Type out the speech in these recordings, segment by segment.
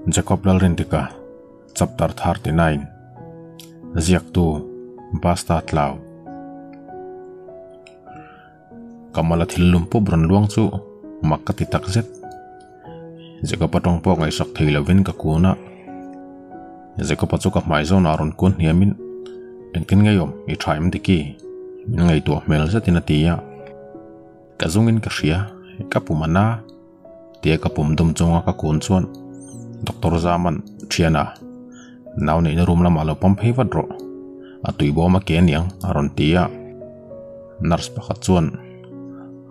Jacob Lalrindika, Chapter 39 Ziaktu, Basta Tlau Kamala thil lum pup rawn luang chu mak ka ti tak zet. Jacob-a tawng pawh ngaihsak thei lovin ka kun a. Jacob-a chu ka hmai zawnah rawn kun hniamin, Engtin ngeiawm i tha em Diki? Min ngaihtuah hmel zetin a ti a. Ka zungin ka hria, ka pum a na. Tia ka pum dum chunga ka kun chuan Doctor Zaman thiana nau neihna room lamah lo pawm phei vat rawh, a tui bawm a ke aniang a rawn ti a. Nurse pakhat chuan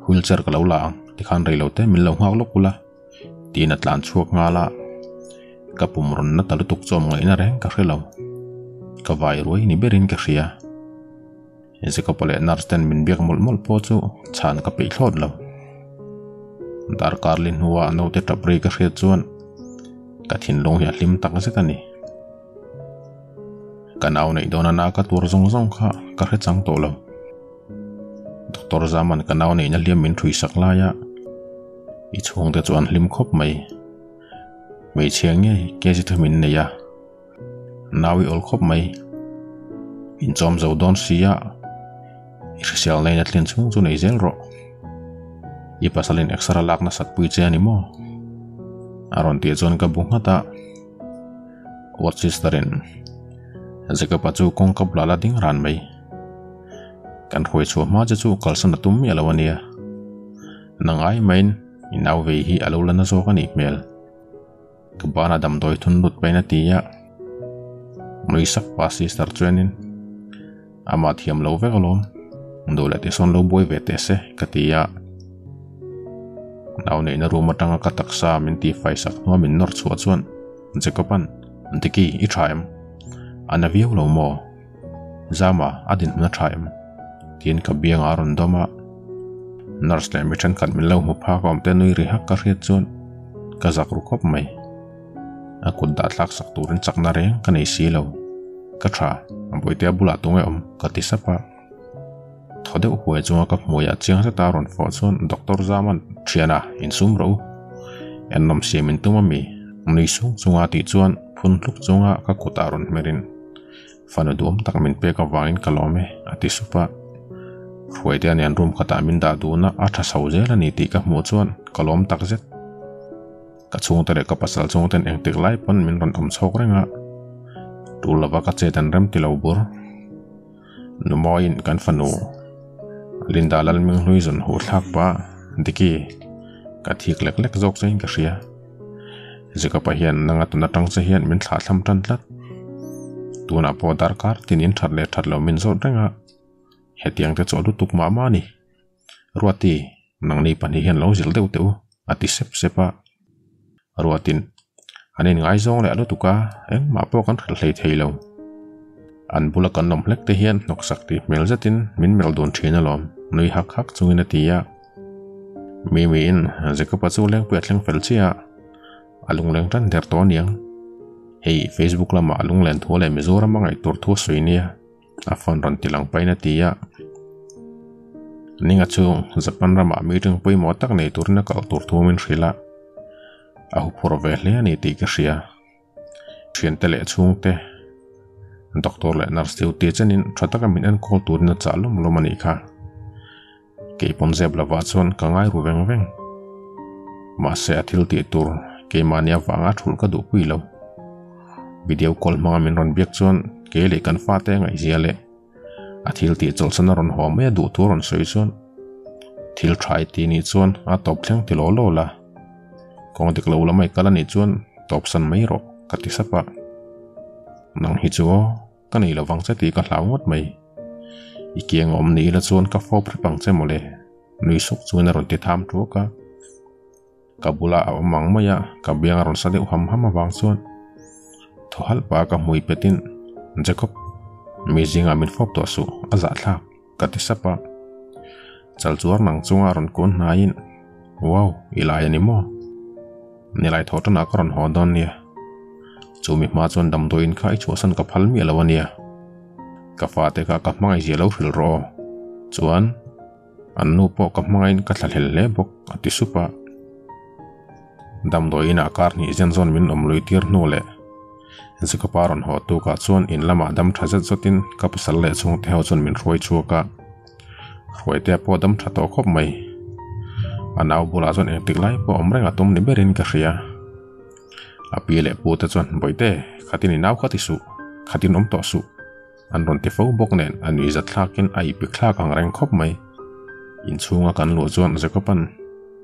wheelchair ka lo la ang tikhan rei lo te min lo nghak lawk ula tiin a tlan chhuak nghal a. Ka pum rawn na ta lutuk chu awm ngaihna reng ka hre lo, ka vai ruai ni berin ka hria. Jacob-a leh nurse ten min biak mawlh mawlh pawh chu chhan ka peih thlawt lo. Darkar li hnua naute tap ri ka hriat chuan ka thinlung hi a hlim tak zet a ni. Ka nau neih dawn ana ka tur zawng zawng kha ka hre chang tawh lo. Doctor Zaman ka nau neihna hliam min ṭhui sak lai a, i chhungte chu an hlim khawp mai. Hmeichhia ngei kg thu min nei a. Nau i awl khawp mai. Inchawm zo dawn si a, i hrisel neiin a tlen chhung chu nei zel rawh. I pasalin extra lak nasat pui che a ni maw? A rawn tih chuan ka bu nghat a. Ward sister-in Jacob-a chu kawngka bulah la ding ran mai. Kan hruai chhuah hma che chu kalsan a tum miah lo a nia. Nang ai maiin i nau vei hi a lo la na zawk a nih hmel. Ka bana damdawi thun lut pahin a ti a, nui sak pa sister chuanin amah thiam lo vek alawm, duh leh tisawn lo buai ve teh se ka ti a. Nau neihna room atanga ka taksa min tihfai sak hnua min nawr chhuah chuan Jacob-a'n, Diki, i tha em? A na viau lo maw? Zama, a dinhmun a tha em? Tiin ka biangah a rawn dawm a. Nurse leh mi thenkhat min lo hmu phak a awm te nui ri hak ka hriat chuan ka zak ru khawp mai. A kut dah thlak sak turin chakna reng ka nei si lo. Ka tha, a bawihtea bulah tunge awm ka ti sap a. Thaw deuh huai chunga ka hmuiah chiang zeta a rawn fawh chuan Doctor Zaman, Thiana, insum rawh u. Ennawm siam in tum a mi? Nui sung chunga tih chuan phun hluk chunga ka kutah rawn hmerin Fanu duhawm tak min pek avangin ka lawm e, a ti sup a. Hruaite anian room khatah min dah dun a, a tha chho zel a ni tih ka hmuh chuan ka lawm tak zet. Ka chhungte leh ka pasal chhungten engtik lai pawn min rawn awm chhawk reng a, tul lova ka chet an rem ti lo bur. Nu Mawiin kan fanu Linda Lalminghlui zawn huh thlak pah Diki, ka thik lek lek zawk chein ka hria. Jacob-a hian nanga tun atang che hian min thlah thlam tan tlat. Tunah pawh darkar tin in that leh that lo min zawt reng a, hetiang te chu a lutuk mah mah a ni. Ruati, nangni pahnih hian lo zilh deuh teh u, a ti sep sep a. Ruatin, An inngaizawng leh lutuk a, engmah pawh kan hrilh hlei thei lo. An bula kan awm hlek te hian hnawksak tih hmel zetin min melh dun thin alawm, nui hak hak chungin a ti a. Mimiin Jacob-a chu lengpui a thleng fel chiah a, a lungleng tan der tawh aniang. Hei Facebook lamah a lunglen thu leh Mizoram a ngaih tur thu a sawi nia, a phone rawn ti lang pahin a ti a. Ninga chu Japan ramah meeting pawimawh tak nei turin a kal tur thu min hrilh a, a huphurh ve hle a ni tih ka hria. Thiante leh chhungte, doctor leh nurse duty chenin tha taka min enkawl turin a chah lawm lawm a nih kha. Keipawn zep lovah chuan ka ngai ru veng veng. Mahse a thil tih tur keimahni avanga thulh ka duhpui lo. Video call hmanga min rawn biak chuan kei leh kan fate a ngaihzia leh a thil tih chawlhsan a rawn haw mai a duh thu a rawn sawi chuan thil tha i ti nih chuan a tawp thleng ti law law la. Kawng dik lo lamah i kal a nih chuan tawpsan mai rawh ka ti sap a. Nang hi chu aw. Ka nei lovang che tih ka hlau ngawt mai. I kiang awm ni ila chuan ka fawp hrep ang che mawle, nui suk chuan a rawn ti tham thuak a. Ka bulah a awm ang mai a, ka biang a rawn sa deuh ham ham avang chuan thaw halh pah a ka hmui petin, Jacob, mi zingah min fawp tawh suh, a zahthlak, ka ti sap a. Chal chuar nang chunga a rawn kun hnaiin, Wow, i lai a ni maw? Nilai thaw tanah ka rawn haw dawn nia. Chumi hma chuan damdawiin kha i chhuahsan ka phal miah lo a nia. Ka fate kha ka hmangaih zia lo hrilh rawh aw. Chuan, an nu pawh ka hmangaihin ka thlahlel hle bawk, a ti sup a. Damdawiin ah kar hnih zen zawn min awm lui tir hnu leh Jacob-a rawn haw tukah chuan in lamah dam tha zet zawtin ka pasal leh chhungte ho chuan min hruai chhuak a. Hruaitea pawh dam tha tawh khawp mai. A nau bulah chuan engtik lai pawh awm reng a tum ni berin ka hria. A pi leh pu te chuan, Bawihte, khatin i nau kha ti suh, khatin awm tawh suh. An rawn ti fo bawk nen a nuihzat thlakin a ipik thlak ang reng khawp mai. Inchhunga kan luh chuan Jacob-a'n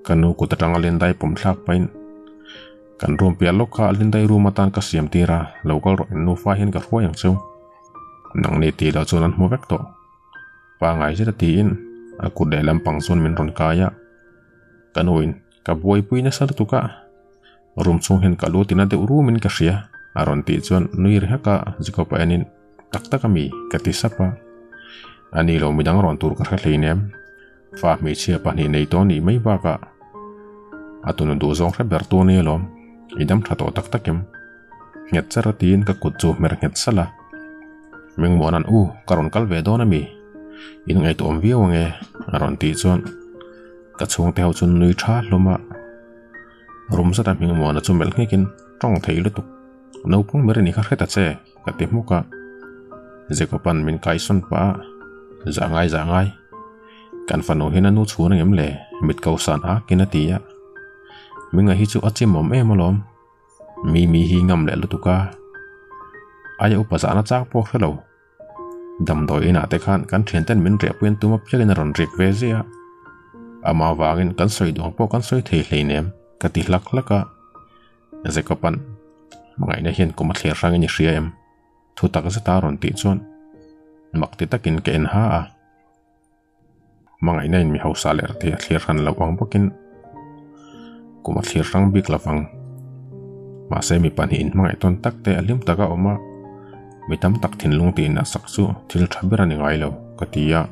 ka nu kut atanga Lindai pawm thlak pahin kan room piah lawk kha Lindai room atan ka siam tir a, lo kal rawh in nufa hian ka hruai ang cheu. Nangni tih loh chuan an hmu vek tawh. Pangai zet a tiin a kut lehlam pang chuan min rawn kai a. Ka nuin ka buaipui nasa lutuk a. Room chhung hian ka lu tina deuh rumin ka hria, a rawn tih chuan nui ri hak a, Jacob-a enin, Tak tak ami? ka ti sap a. A ni lo midang rawn tur ka hre hleinem. Fa hmeichhia pahnih nei tawh nih mai bakah a tunu duh zawng hre ber tu a ni alawm, i dam tha tawh tak tak em? Nghet char a tiin ka kut chu hmer nghet salh a. Mengmuana'n U, ka rawn kal ve dawn ami? In ngaihtuah awm viau ange, a rawn tih chuan ka chhungte ho chu nui tha hlawm a. Rum zata hming muana chu melh nghekin tawng thei lutuk. Naupang ber ni kha hre ta che, ka ti hmuk a. Jacob-a'n min kaisawn pah a, Zah ngai zah ngai. Kan fanu hian a nu chhun angem le? Mit ko san akin a ti a. Hminga hi chu a chimawm em alawm. Mi mi hi ngam leh lutuk a. Aia upa zahna chak pawh hre lo. Damdawi inah te khan kan thianten min riahpuiin tuma piakin a rawn riak ve ziah a, amah avangin kan sawi duh ang pawh kan sawi thei hleinem ka ti hlak hlak a. Jacob-a'n hmangaihna hian kum a thlir hrangin i hria em? Thu tak zeta a rawn tih chuan mak ti takin ka en ha a. Hmangaihna in mi hausa leh rethei a thlir hran loh ang bawkin kum a thlir hrang bik lovang. Mahse mi pahnih in hmangaih tawn tak te a hlim tak a awm a, mi tam tak thinlung tih inah sak chu thil tha ber a ni ngai lo ka ti a.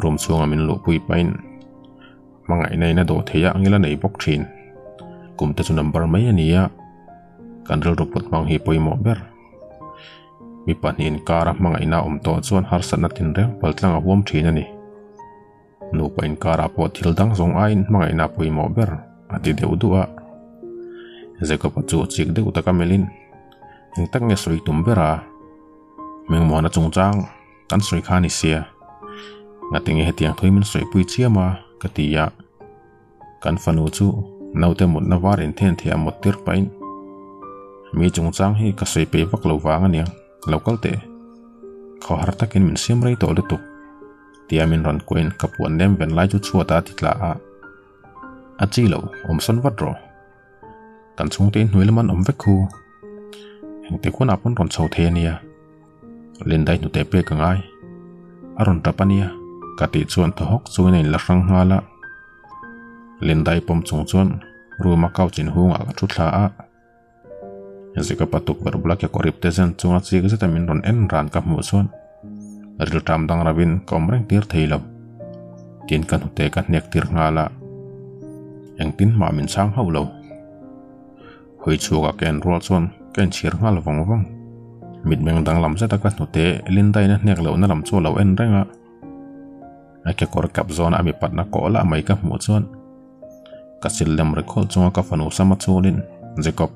Room chhunga min luhpui pahin hmangaihna in a dawh theih a angil a nei bawk thin. Kum te chu number mai a ni a, kan rilru put hmang hi pawimawh ber. Mi pahnih inkara hmangaihna a awm tawh chuan harsatna tinreng paltlang a huam thin a ni. Nupa inkarah pawh thil dang zawng aiin hmangaihna a pawimawh ber a ti deuh duh a. Jacob-a chu chik deuh taka melhin, Eng tak nge sawi tum ber a? Mengmuana chungchang kan sawi kha a ni sia. Ngatinge hetiang thui min sawipui chiam a? ka ti a. Kan fanu chu naute mutna var inthen thei a mut tir pahin mi chungchang hi ka sawi peih vak lo vang aniang, lo kal teh. Khaw har takin min siam rei tawh lutuk tia min rawn kuahin ka puan nem ven lai chu chhuatah a ti tla a. A chi lo, awm sawn vat rawh. Kan chhungte inhnuai lam an awm vek khu. Engtik hunah pawn rawn chho thei ania. Lindai hnute pek a ngai. A rawn tap ania, ka tih chuan thaw hawk chungin a inla hrang nghal a. Lindai pawm chung chuan room a couch inhungah ka thu thla a. Zika patuk ber bula kekawr ip te zen chunga chik zeta min rawn en ran ka hmuh chuan rilṭam dang ravin ka awm reng tir thei lo. Tin ka hnute ka hnek tir nghal a. Engtin mah min chhang hauh lo. Hawi chhuakah ka en rual chuan ka inchhir nghal vawng vawng. Mitmeng danglam zeta ka hnute Linda-in a hnek lohna lam chu a lo en reng a. A kekawr kap zawna a mipatna kawh lah mai ka hmuh chuan ka sil lem ri khawlh chunga ka fanu sama chulin, Jacob,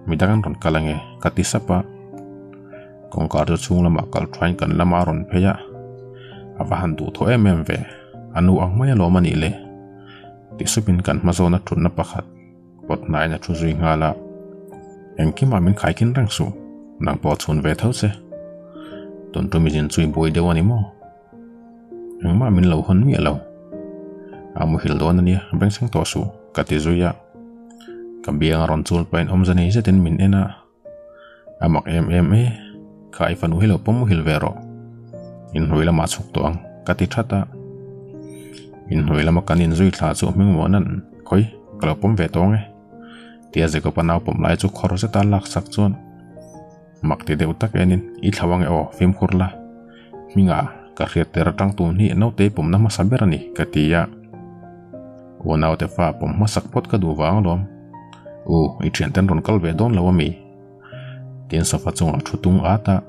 midang an rawn kal ange ka ti sap a. Kawngkar chu chhung lamah kal thuain kan lama a rawn phei a, a va han duhthawh em em ve, a nu ang mai alawm a nih le ti supin kan hma zawna thutna pakhat Pawt hnaiin a thu zui nghal a, Engkimah min khaikin reng suh, nang pawh chhun ve tho che. Tun tum i zin chu i buai deuh a ni maw? Engmah min lo hawn miah lo. A muhil dawn a nia, bengchheng tawh suh, ka ti zui a. Ka biang a rawn chul pahin awmze nei zetin min en a. A mak em em e, kha i fanu hi lo pawm muhil ve rawh. Inhnuai lamah chhuk tawh ang, ka ti that a. Inhnuai lama kan inzui thla chu hming muahna'n, Khawi, ka lo pawm ve tawh ang e. Tia Jacob-a nau pawm lai chu khawr zeta lak sak chuan mak ti deuh tak enin, I thlau ang e aw, fimkhur la. Hminga, ka hriat ter atang tun hi naute i pawmna hmasa ber a ni, ka ti a. U naute fa pawm hmasak phawt ka duh vang alawm. U, i thianten rawn kal ve dawn lo a mi? Tin sofa chungah thu tung at a,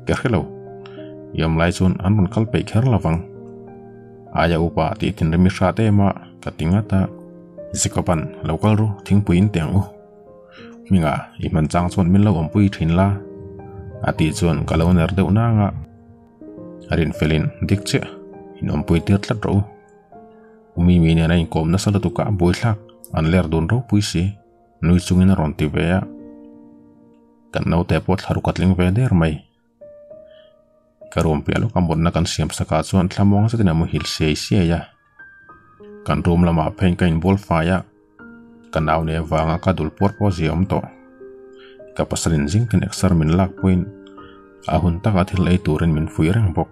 ka hre lo. I awm lai chuan an rawn kal peih kher lo vang. Aia upa tih thinrim i hrat em a, ka ti ngat a. Jacob-a'n, Lo kal ru, thingpui in teh ang u. Hminga, i hman chang chuan min lo awmpui thin la, a tih chuan ka lo ner deuh nang a. A rinfelin, Dik chiah, in awmpui tir tlat rawh u. Umi mi nen a inkawm nasa lutuk a, buaithlak an ler dun ropui si, nui chungin a rawn ti ve a. Kan naute pawh thla ruk a tling ve der mai. Ka room piah lawka mutna kan siam sakah chuan thlamuang zetin a muhil siai siai a. Kan room lamah pheiin ka inbual fai a, ka nau nei avanga ka dul puar pawh zia awm tawh. Ka pasal in zing ten exer min lak pawhin a hun taka thil ei turin min fuih reng bawk.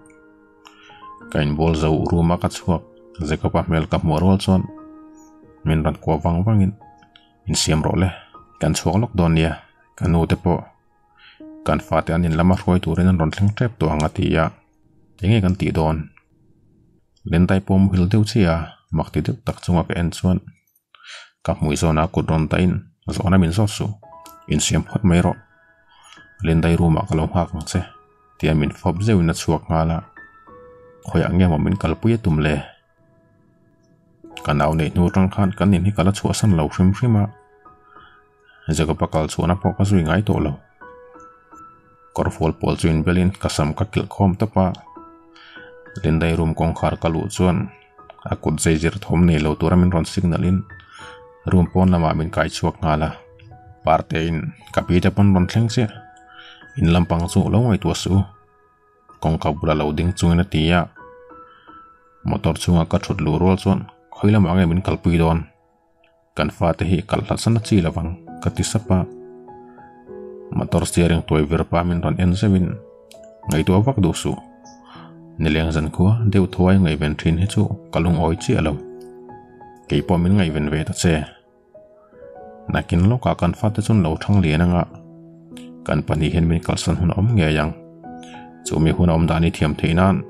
Ka inbual zo room a ka chhuak, Jacob-a hmel ka hmuh rual chuan min rawn kuah vang vangin insiam rawh le, kan chhuak lawk dawn nia, ka nu te pawh kan fate an in lama hruai turin an rawn thleng tep tawh ang a ti a, enge kan tih dawn? Lendai pawh muhil deuh chiah a, mak ti deuh tak chunga ka en chuan ka hmui zawnah kut rawn dahin zawhna min zawt suh, insiam phawt mai rawh, Lendai room ah ka lo nghak ang che tia min fawp zeuhin a chhuak nghal a, khawiah nge maw min kalpui a tum le? Ka nau neih hnu atang khan kan in hi ka la chhuahsan lo hrim hrim a, Jacob-a kal chhuahna pawh ka zui ngai tawh lo. Kawrfual pawl chu inbelin ka sam ka kilh khawm tawp a, Lindai room kawngkhar ka luh chuan a kut zai zir thawm nei lo tura min rawn signal in room pawn lamah min kai chhuak nghal a. Parte in ka pi te pawn rawn thleng chiah, in lampang chu lo ngaihtuah suh u. Kawngka bula lo ding chungin a ti a, motor chhunga ka thut luh rual chuan khawi lamah nge min kalpui dawn? Kan fate hi kalh hlatsan a chi lo vang ka ti sap a, motor steering tuai vir pa min rawn en zeuhin ngaihtuah vak duh suh. Nileng zan khua deuh thuai ngaihven thin hi chu ka lungawi chiah lo. Keipawh min ngaihven ve ta che. Nakin lawkah kan fate chuan lo thang lian anga kan pahnih hian min kalsan hun a awm ngei ang. Chumi hun a awm dan i thiam theih nan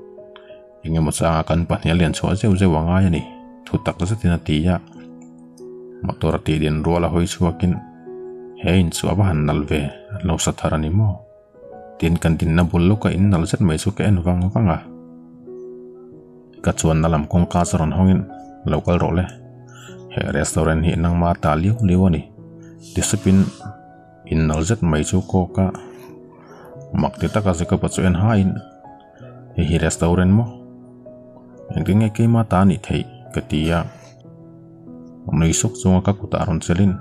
eng emaw changa kan pahnih a lian chhuah zeuh zeuh a ngai a ni, thu tak zetin a ti a. Motor a tih din rual a hawi chhuakin he in chu a va han nal ve, an lo sa thar a ni maw? Tin kan dinna bul lawka in nal zet mai chu ka en vang vang a. Ka chuanna lam kawngka chu rawn hawngin lo kal rawh le, he restaurant hi nangma ta liau liau a ni ti supin in nal zet mai chu kawk a. Mak ti taka Jacob-a chu en haiin hei hi restaurant maw? Engtin nge keima ta a nih theih ka ti a. Nui suk chunga ka kutah rawn chelin.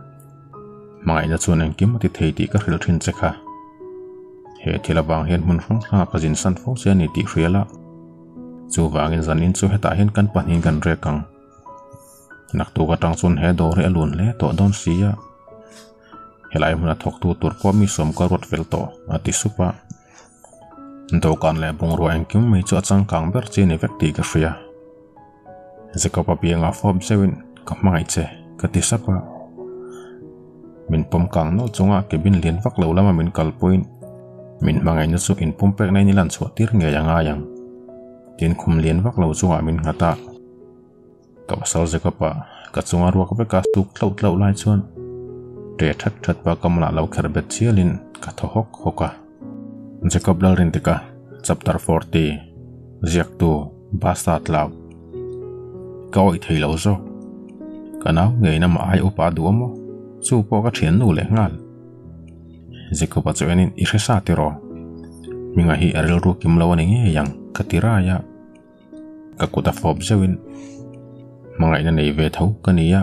Hmangaihna chuan engkim a ti thei tih ka hrilh thin che kha. He thil avang hian hmun hrang hrangah ka zin san fo che a ni tih hria la. Chuvangin zanin chu hetah hian kan pahnihin kan rek ang. Naktuk atang chuan he dawr hi a lun hle tawh dawn si a. Helai hmuna thawktu tur pawh mi sawm ka ruat fel tawh a ti sup a. Dawhkan leh bungrua engkim mai chu a changkang ber chi a ni vek tih ka hria. Jacob-a biangah fawp zeuhin ka hmangaih che ka ti sap a. Min pawm kang nawlh chunga cabin lian vak lo lama min kalpuiin min hmangaihna chu inpumpekna in i lan chhuah tir ngei a ngai ang tiin khum lian vak lo chungah min nghat a. Ka pasal Jacob-a ka chunga ruak veka suk tlauh tlauh lai chuan ṭe that that pa ka mawlah lo kher bet chialin ka thaw hawk hawk a. Jacob Lalrintika Chapter 40 Ziaktu Basta Tlau Ka awih thei lo zawk. Ka nau ngei nama ai upa a duh a maw? Chu pawh ka thian nu leh nghal. Jacob-a chu enin i hre sa tiraw? Hminga hi a rilru kim lo a ni ngei ang ka ti rai a. Ka kut a fawp zeuhin hmangaihna nei ve tho ka ni a,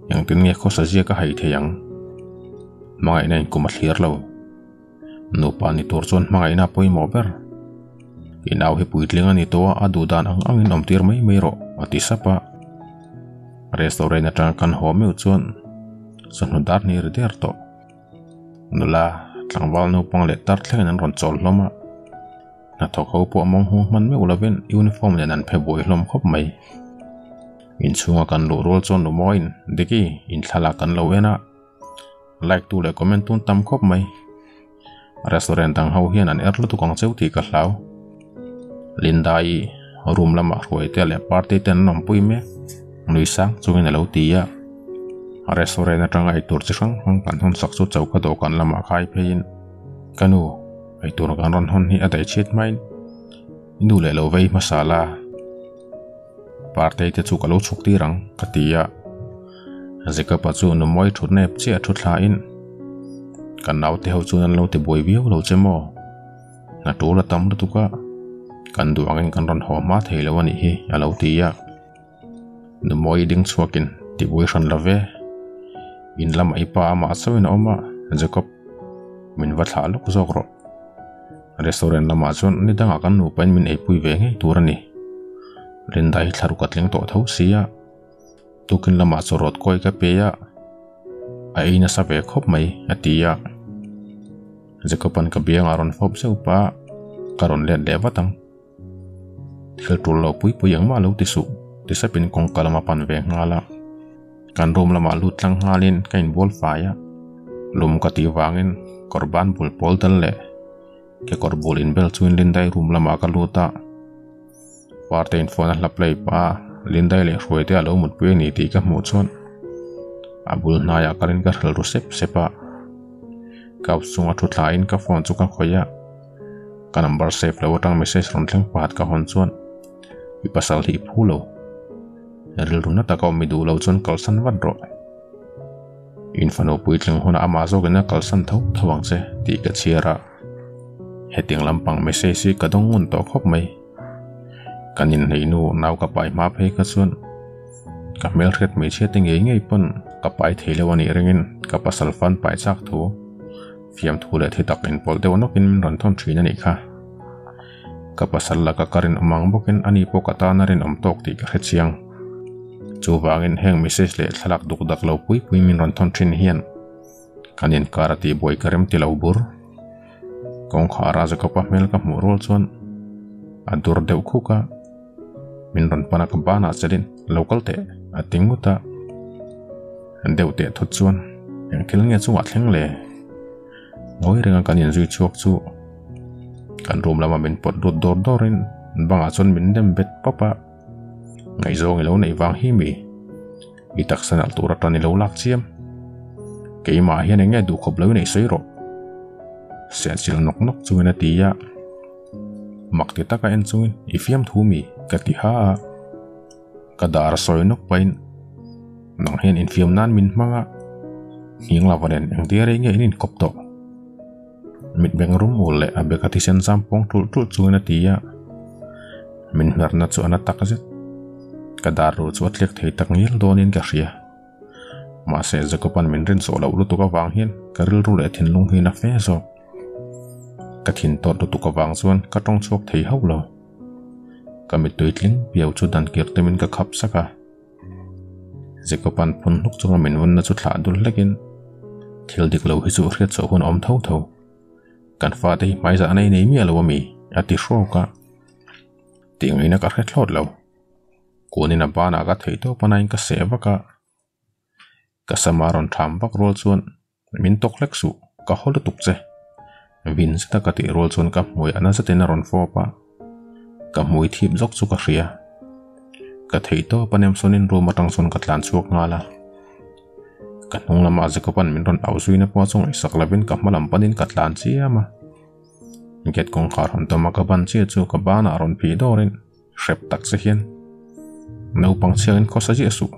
engtin nge khawsa zia ka hai thei ang? Hmangaihna in kum a thlir lo. Nupa ni tur chuan hmangaihna a pawimawh ber. I nau hi puitling a ni tawh a, a duh dan ang angin awm tir mai mai rawh a ti sap a. Restaurant atanga kan haw meuh chuan chawhnu dar ni ri der tawh. Nula, tlangval naupang leh tar thlengin an rawn chawl hlawm a. Hnathawk ho pawh mawng hung hman meuh lovin uniform nen an phe buai hlawm khawp mai. Inchhunga kan luh rual chuan lu mawiin Diki inthlalak kan lo en a, like tu leh comment tun tam khawp mai. Restaurant dang ho hian an er lutuk ang cheu tih ka hlau. Linda-i room lamah hruaite leh party ten an awmpui mek nui sang chungin a lo ti a. Restaurant atanga eitur chi hrang hrang kan hawn sak chu choka dawhkan lamah khai pheiin ka nu eitur kan rawn hawn hi a daih chhiat hmain i nu leh lo vei hmasa la. Partei te chu ka lo chhuk tir ang ka ti a. Jacob-a chu nu mawi thut nep chiah thu thla in, Kan naute ho chuan an lo ti buai viau lo che maw? Hna tul a tam lutuk a, kan duh angin kan rawn haw hma thei lo a nih hi, a lo ti a. Nu mawi ding chhuakin ti buai hran lo ve. In lamah i pa amah chauhin a awm a, Jacob, min va thlah lawk zawk rawh. Restaurant lamah chuan ni dangah kan nupain min eipui ve ngei tur a ni. Linda hi thlaruk a tling tawh tho si a. Tukin lamah chaw rawt kawi ka pe a, a ei nasa ve khawp mai, a ti a. Jacob-a'n ka biangah rawn fawp zeuh pah a, ka rawn let leh vat ang. Thil tul lo pui pui engmah lo ti suh, ti sapin kawngka lama pan ve nghal a. Kan room lamah lut tlang nghalin ka inbual fai a, lum ka tih vangin kawr ban bul pawl dal leh kekawr bul inbel chuin Lindai room lamah ka lut a. Parte in phone a hla play pah a, Lindai leh Hruaite a lo mutpui a ni tih ka hmuh chuan a bul hnaiah kalin ka hril ru sep sep a. Couch chunga thu thlain ka phone chu ka khawih a, ka number save lo atang message rawn thleng pahat ka hawn chuan i pasal hi i phu lo, rilru na taka awm i duh lo chuan kalsan vat rawh. In fanu puitling hunah amah zawkin a kalsan tho tho ang che tih ka chhiar a. Hetiang lampang message hi ka dawng ngun tawh khawp mai. Kan inhneih nu nau ka pai hma phei kha chuan ka hmelhriat hmeichhia te ngei ngei pawn ka pai thei lo a nih ringin ka pasal fan pai chak thu fiamthu leh thi tak inpawlh deuh nawkin min rawn thawn thin a nih kha. Ka pasal laka ka rinawm ang bawkin ani pawh ka tan a rinawm tawk tih ka hre chiang. Chuvangin heng message leh thlalak duk dak lo pui pui min rawn thawn thin hian Kan inkar a tihbuai ka rem ti lo bur. Kawngkhar a Jacob-a hmel ka hmuh rual chuan a dur deuh khuk a, min rawn pan a ka banah chelin lo kal teh a ti ngut a. Deuh teh thut chuan eng thil nge chungah thleng le? Ngawi renga kan inzui chhuak chu kan room lama min pawt lut dawr dawrin bangah chuan min nem bet pawp a, ngaihzawng i lo neih vang hi mi? I taksa nalh tur atan i lo lak chiam. Keimah hian eng nge duh khawp lo i neih sawi rawh. Sehchilh nawk nawk chungin a ti a. Mak ti taka en chungin i fiam thu mi ka ti ha a. Ka dar a sawi nawk pahin nang hian infiam nan min hmang a. Nghing lava nen engtia rei nge in inkawp tawh. Mitmeng rum ul leh a beka thisen zam pawng ṭulh ṭulh chungin a ti a, min hmerna chu a na tak zet. Ka dar ruh chu a tliak thei tak ngial dawnin ka hria. Mahse Jacob-a'n min rinchawh loh lutuk avang hian ka rilru leh thinlung hi na fe zawk. Ka thin tawt lutuk avang chuan ka tawng chhuak thei hauh lo. Ka mittui tling piau chu dan kir tumin ka khap sak a. Jacob-a'n phun hluk chunga min vunna chu thlah dul hlekin, Thil dik lo hi chu hriat chhuah hun a awm tho tho. Kan fate hi hmaizah nei nei miah lo a mi? a ti hrawk a. Tih ngaihna ka hre thlawt lo. Kunin a banah ka theih tawp a nain ka seh vak a. Ka sama rawn tham vak rual chuan min tawk hlek suh, ka haw lutuk che. Vin zeta ka tih rual chuan ka hmui a na zetin a rawn fawp a, ka hmui thip zawk chu ka hria. Ka theih tawp a nemsawnin room atang chuan ka tlan chhuak nghal a. Ka hnung lamah Jacob-a'n min rawn auh zuina pawh chu ngaihsak lovin ka hma lam panin ka tlan chiam a. Gate kawngkhar hawn tawma ka ban chiah chu ka banah rawn phih dawrin Hrep tak che hian naupang chhiangin khawsa ziah suh,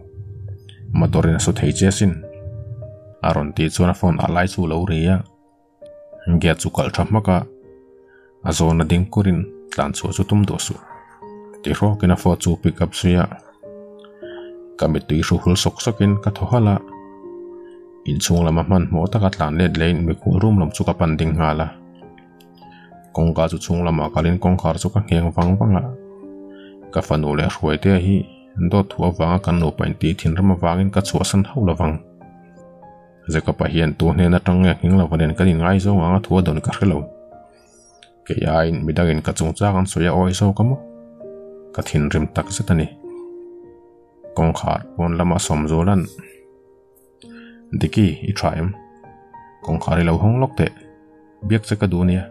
motor in a su thei che asin. A rawn tih chuan a phone ah lai chu lo ri a, gate chu kalh tha hmak a, a zawn a ding kurin tlan chhuah chu tum duh suh ti hrawkin a phone chu pick up zui a, ka mittui hru hul sawk sawkin ka thaw halh a, inchhung lama hmanhmawh taka tlan let lehin mikhual room lam chu ka pan ding nghal a. Kawngka chu chhung lamah kalin kawngkhar chu ka ngheng vang vang a, ka fanu leh Hruaitea hi dawt thu avanga kan nupa intih thinrim avangin ka chhuahsan hauh lovang. Jacob-a hian tu hnen atang nge nghing lova nen kan inngaizawng ang a thu a dawn ka hre lo. Kei aiin midangin ka chungchang an sawi a awi zawk a maw? Ka thinrim takzet a ni. Kawngkhar pawn lama Sawmzula'n. Diki, i tha em? Kawngkhar i lo hawng lawk teh. Biak che ka duh ania.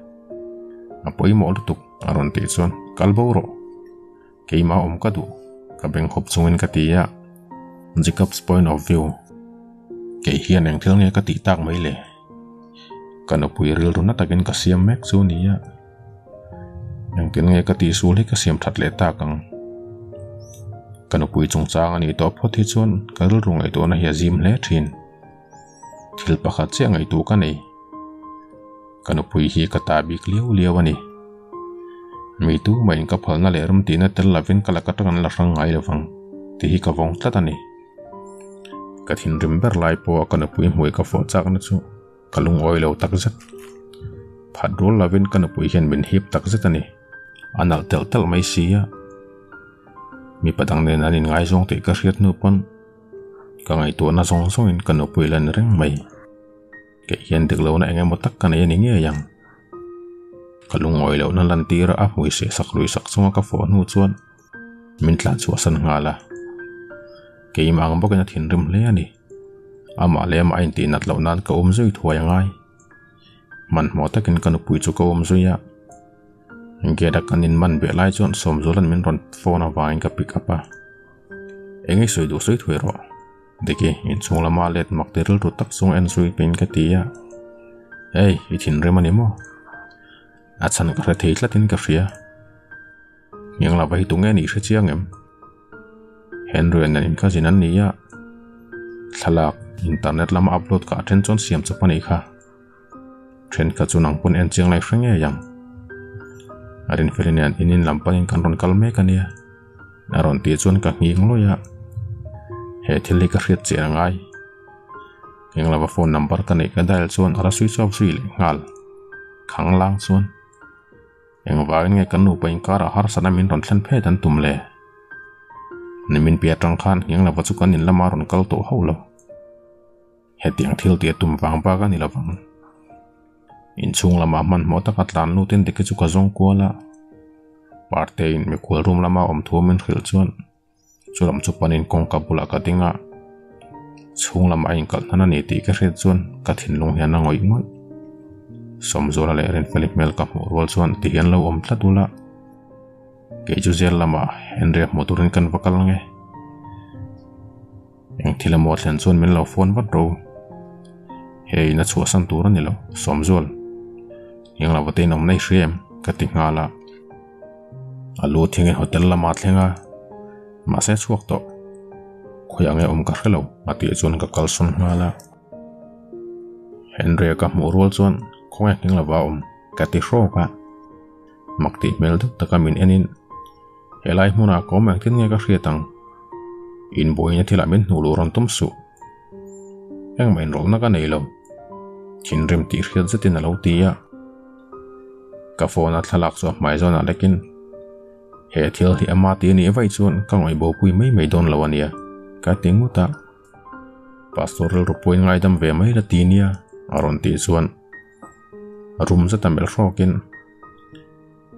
A pawimawh lutuk, a rawn tih chuan kal bo rawh. Keimah awm ka duh, ka beng khawp chungin ka ti a. Jacob's point of view, Kei hian eng thil nge ka tih tak mai le? Ka nupui rilru na takin ka siam mek chu nia. Engtin nge ka tihsul hi ka siam that leh tak ang? Ka nupui chungchang a nih tawh phawt hi chuan ka rilru ngaihtuahna hi a zim hle thin. Thil pakhat chiah ngaihtuah ka nei. Ka nupui hi ka ta bik liau liau a ni. Mi tu mahin ka phalna leh remtihna tel lovin ka lak atang an la hrang ngai lovang tih hi ka vawng tlat a ni. Ka thinrim ber lai pawha ka nupui hmui ka fawh chakna chu ka lungawi lo takzet. Phat rual lovin ka nupui hian min hip takzet a ni. A nalh telh telh mai si a. Mipa dang nen an inngaizawng tih ka hriat hnu pawn ka ngaihtuahna zawng zawngin ka nupui la ni reng mai. Kei hian dik lohna eng emaw tak ka nei a ni ngei ang. Ka lungawi lohna lantira a hmui seh sak lui sak chunga ka fawh hnu chuan min tlan chhuahsan nghal a. Keimah ang bawkin a thinrim hle a ni. Amah leh amah a intih nat loh nan ka awm zui thuai a ngai. Hmanhmawh takin ka nupui chu ka awm zui a. Gate a kan inman beh lai chuan Sawmzula'n min rawn phone avangin ka pick up a. Eng i sawi duh sawi thuai rawh. Diki, inchhung lama let mak ti rilru tak chung en zui pin ka ti a. Hey, i thinrim a ni maw? A chhan ka hre thei tlatin ka hria. Hmiang lava hi tunge nih hre chiang em? Henry nen in cousin an ni a. Thlalak internet lama upload ka then chuan siam chawp a nih kha. Thenkhat chu nang pawn en chiang lai hre ngei ang. A rinfeli nen in in lam panin kan rawn kal mek a nia. A rawn tih chuan ka nghing lawih a. He thil hi ka hriat chian a ngai. Eng lova phone number ka neih ka dial chuan a la switch off zui leh nghal. Khang lang chuan. Engvangin nge kan nupa inkarah harsatna min rawn thlen phet an tum le? Nimin piah atang khan nghing lova chu kan in lama rawn kal tawh hauh lo. Hetiang thil tih a tum vang bak a ni lovang. Inchhung lamah hmanhmawh taka tlan lutin Diki chu ka zawng kual a. Parteiin mikhual room lama awm thu min hrilh chuan chu lam chu panin kawngka bulah ka ding a. Chhung lamah a inkalh hnan a ni tih ka hriat chuan ka thinlung hian a ngawih ngawih. Sawmzuala leh Rinfeli hmel ka hmuh rual chuan ti hian lo awm tlat ula. Kei chu zel lamah Henry-a hmuh turin kan va kal nge. Eng thil emaw thlen chuan min lo phone vat ro. Hei in a chhuahsan tur a ni lo, Sawmzual. Eng lo vate in awm nei hria em? Ka ti nghal a. A lu thingin hotel lama thleng a, mahse chhuak tawh. Khawiah nge awm ka hre lo, a tih chuan ka kalsawn nghal a. Henry-a ka hmuh rual chuan khawnge nghing lova awm ka ti hrawk a. Mak tih hmel deuh taka min enin Helai hmunah ka awm engtin nge ka hriat ang? Inbuaina thilah min hnuh luh rawn tum suh. Engmah inrawlhna ka nei lo. Thinrim tih hriat zetin a lo ti a. Ka phone a thlalak chu a hmai zawnah lekin he thil hi ama ti a nih vaih chuan ka ngaih bopui mai mai dawn lo a nia ka ti ngut a. Pastor rilru pawhin ngaidam ve mai la ti nia a rawn tih chuan rum zeta melh hrawkin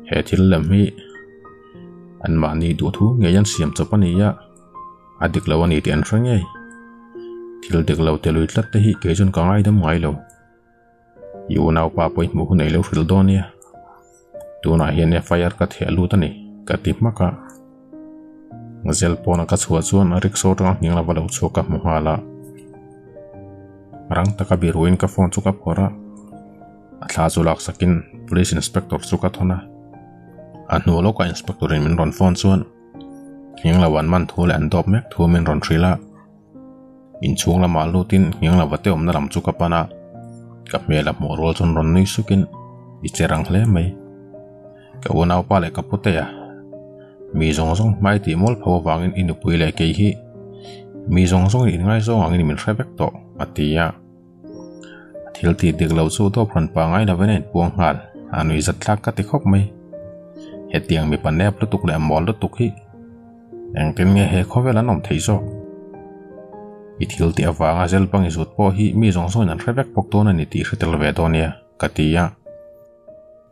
He thil lem hi anmahni duhthu ngei an siam chawp a ni a, a dik lo a ni tih an hre ngei. Thil dik lo te lui tlat te hi kei chuan ka ngaidam ngai lo. I unaupa pawh i hmuh hun ei lo hrilh dawn nia. Tunah hian FIR ka theh lut a ni, ka ti hmak a. Zel pawna ka chhuah chuan rickshaw atanga nghing lova lo chhuak ka hmu nghal a. Rang taka biruin ka phone chu ka phawrh a. A thla chu lak sakin Police Inspector chu ka thawn a. A hnu lawkah Inspector in min rawn phone chuan nghing lo an man thu leh an dawp mek thu min rawn hrilh a. Inchhung lamah lutin nghing lova te awmna lam chu ka pan a. Ka hmel a hmuh rual chuan rawn nui sukin i che rang hle mai. Ka unaupa leh ka putea mi zawng zawng hmai tih mual pho avangin i nupui leh kei hi mi zawng zawngin inngaizawng angin min hre vek tawh a ti a. A thil tih dik lo chu dawp rawn pangai lovin a inpuang nghal, a nui zat thlak ka ti khawp mai. Hetiang mipa nep lutuk leh mawl lutuk hi engtin nge he khawvel an awm thei zawk? I thil tih avanga zel bang i zut pawh hi mi zawng zawngin an hre vek bawk dawn a ni tih hre tel ve dawn nia, ka ti a.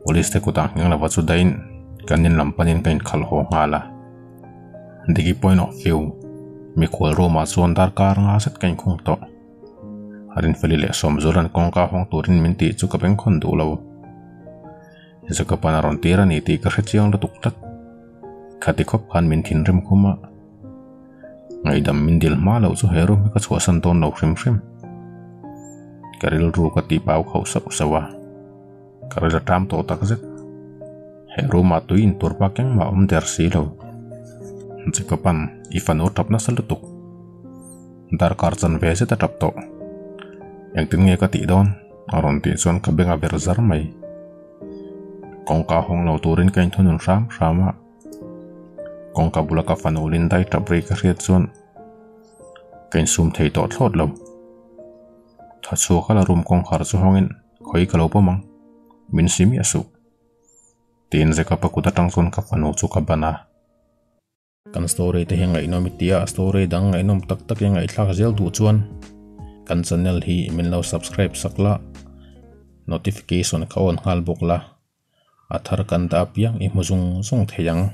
Police te kutah ngheng lova chu dahin kan in lam panin ka inkhalh haw nghal a. Diki point of view, mikhual room ah chuan darkar nga zet ka inkhung tawh. Rinfeli leh Sawmzula'n kawngka hawng turin min tih chu ka bengkhawn duh lo. Jacob-a'n a rawn tir a ni tih ka hre chiang lutuk tlat. Khati khawp khan min thinrim khum a. Ngaihdam min dil hma loh chu he room hi ka chhuahsan dawn lo hrim hrim. Ka rilru ka tih pau khauh sauh sauh a. Ka ril a ṭam tawh tak zet. He room ah tui intur bak engmah a awm der si lo. Jacob-a'n I fanu tap nasa lutuk. Darkar chanve zet a tap tawh. Engtin nge ka tih dawn? A rawn tih chuan ka beng a ver zar mai. Kawngka hawng lo turin ka inthunun hram hram a. Kawngka bula ka fanu Lindai tap ri ka hriat chuan ka insum thei tawh thlawt lo. Tha chhuak a la room kawngkhar chu hawngin khawi ka lo pawm ang. Min si miah suh. Tiin Jacob-a kut atang chuan ka fanu chu ka ban a. Kan story te hi ngaihnawm i tia, story dang ngaihnawm tak tak i ngaihthlak zel duh chuan kan channel hi min lo subscribe sak la, notification kha on nghal bawk la, a thar kan dah apiang i hmu zung zung thei ang.